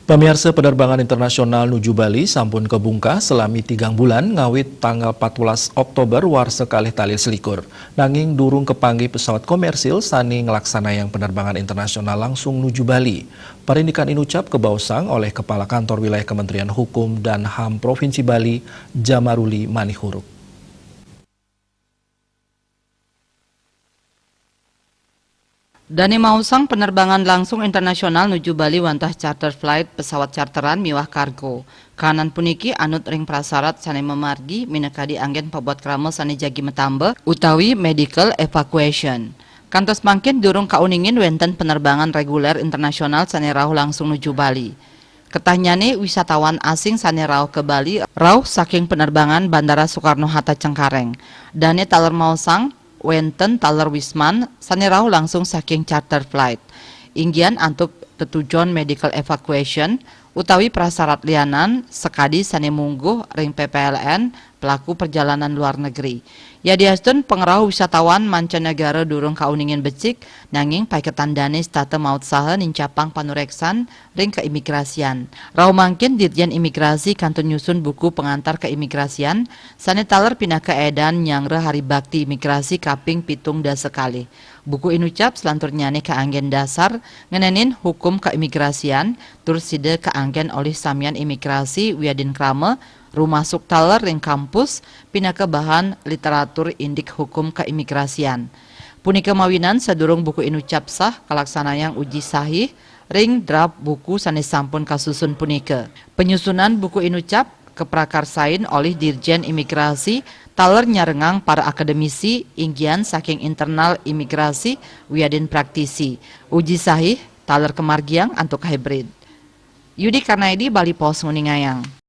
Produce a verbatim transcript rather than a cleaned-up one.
Pamiarsa, penerbangan internasional nuju Bali sampun kabungkah salami tigang bulan ngawit tanggal empat belas Oktober warsa kalih tali selikur. Nanging durung kapanggih pesawat komersil sane nglaksanayang penerbangan internasional langsung nuju Bali. Parindikan inucap kabaosang olih Kepala Kantor Wilayah Kementerian Hukum dan HAM Provinsi Bali, Jamaruli Manihuruk. Dane maosang penerbangan langsung internasional nuju Bali wantah charter flight, pesawat charteran miwah kargo. Kahanan puniki anut ring prasarat sane mamargi minakadi anggen pabuat krama sane jagi matamba utawi medical evacuation. Kantos mangkin durung kauningin wenten penerbangan reguler internasional sane rauh langsung nuju Bali. Ketahnyane wisatawan asing sane rauh ka Bali rauh saking penerbangan Bandara Soekarno-Hatta Cengkareng. Dane taler maosang wenten taler wisman sane rauh langsung saking charter flight. Inggian antuk tetujon medical evacuation utawi prasarat lianan sakadi sane mungguh ring P P L N pelaku perjalanan luar negeri. Yadiastun pangrauh wisatawan mancanegara durung kauningin becik, nanging paiketan dane setata mautsaha nincapang panureksan ring keimigrasian. Rauh mangkin Dirjen Imigrasi kantun nyusun buku pengantar keimigrasian sane taler pinaka edan nyanggra Hari Bakti Imigrasi kaping pitung dasa kalih. Buku inucap selanturnyane kaanggen dasar ngenenin hukum keimigrasian, tur sida kaanggen olih samian imigrasi wiadin krama, rumasuk taler ring kampus, pinaka bahan literatur indik hukum keimigrasian. Punika mawinan sadurung buku inucap sah kalaksanayang uji sahih ring draft buku sane sampun kasusun punika. Penyusunan buku inucap kaprakarsain olih Dirjen Imigrasi taler nyarengang para akademisi inggian saking internal imigrasi wiadin praktisi. Uji sahih taler kamargiang antuk hybrid. Yudi Karnaidi, Bali Post, nguningayang.